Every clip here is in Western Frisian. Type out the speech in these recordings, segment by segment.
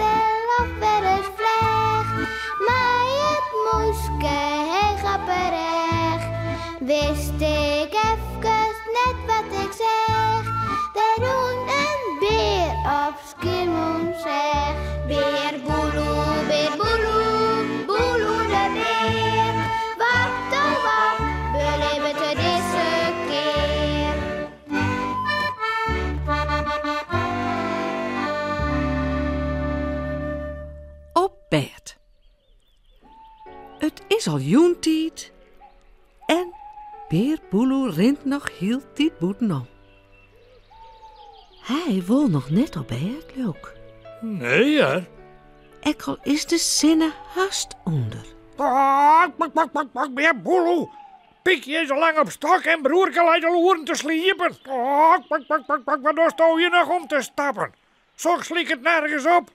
de lof wer ris fleach. Mei it mûske heech op 'e rêch. Wist ik efkes net wat ik seach. Der rûn in bear op Skiermûntseach. Bear Boeloe, bear Boeloe, Boeloe de bear. Wat oh wat belibbet er dizze kear? Op bêd. It is al jûntiid en Bear Boeloe rint noch hieltyd bûtenom. Hy wol noch net op bêd, leau 'k. Nee hear. Ek al is de sinne hast ûnder. Pak, pak, pak, pak, pak, Bear Boeloe. Pykje is al lang op stok en broerke leit al oeren te sliepen. Pak, pak, pak, pak, pak, wat dochsto hjir noch om te stappen? Soks liket nergens op.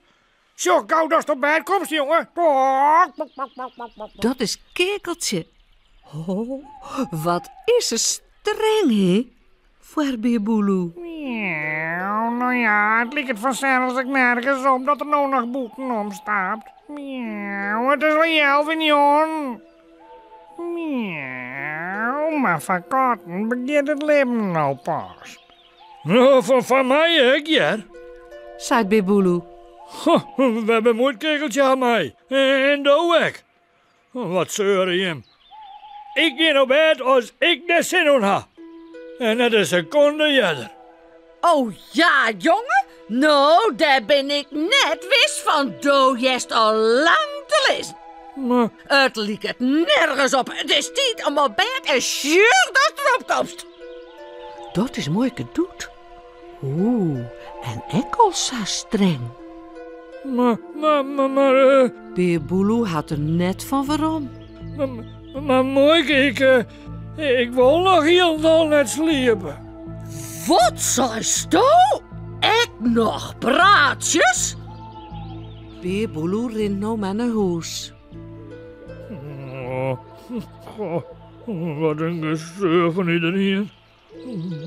Sjoch gau datst op bêd komst, jonge. Pak, pak, pak, pak, pak, pak. Dat is Keakeltsje. Ho, wat is se streng, hè? Foar Bear Boeloe. Miauw, no ja, it liket fansels ek nergens op dat er no noch bûten omstapt. Miauw, it is al healwei njoggenen. Miauw, mar foar katten begjint it libben no pas. No, foar my ek, hear. Seit Bear Boeloe. Wêr bemuoit Keakeltsje har mei? En do ek. Wat seure jim. Ik gean op bêd as ik der sin oan ha. En net in sekonde earder. O ja, jonge? No, dêr bin ik net wis fan. Do hearst al lang te lizzen. Mar. It liket nergens op. It is tiid om op bêd en sjoch datst derop komst. Dat is muoike Doet. Oeh, en ek al sa streng. Mar, mar, mar, mar. Eh. Bear Boeloe hat der net fan werom. Mar, mar muoike, ik, eh, ik wol noch hielendal net sliepe. Wat seisto? Ek noch praatsjes? Bear Boeloe rint no mar nei hûs. Oh, oh, wat in geseur fan iderien.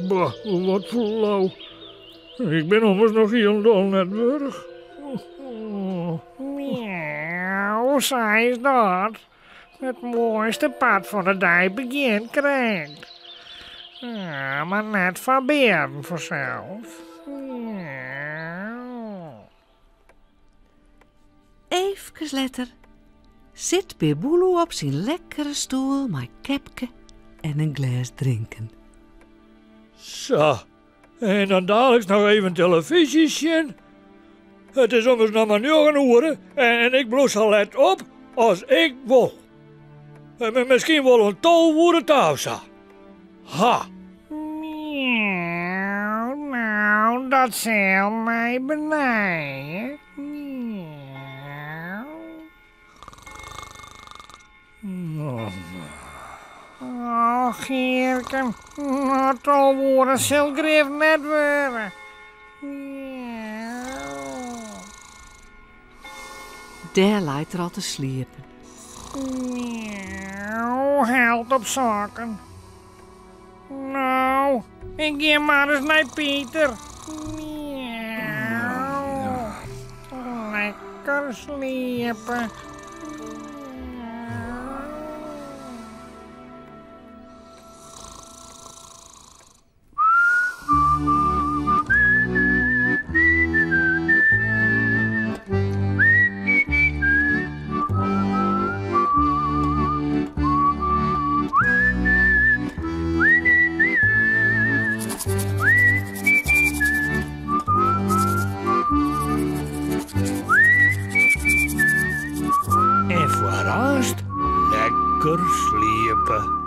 Bah, wat flau. Ik bin ommers noch hielendal net wurch. Miauw, sa is dat. It moaiste part fan de dei begjint krekt. Ja, mar net foar bearen fansels. Miauw. Eefkes letter sit Bear Boeloe op syn lekkere stoel mei kepke en in glês drinken. Sa, en dan daliks noch even telefyzje sjen. It is ommers noch mar njoggen oere en ik bliuw sa let op as ik wol. Miskien wol oant 12 oere ta of sa. Ha! Miauw, nou, dat sil my benije. Miauw. Och, Geerken, no 12 oere sil grif net wurde. Miauw. Dêr leit er al te sliepen. Miauw, held op sokken. No, ik gean mar ris nei Pieter. Miauw. Lekker sliepe. Miauw. En foarearst lekker sliepe.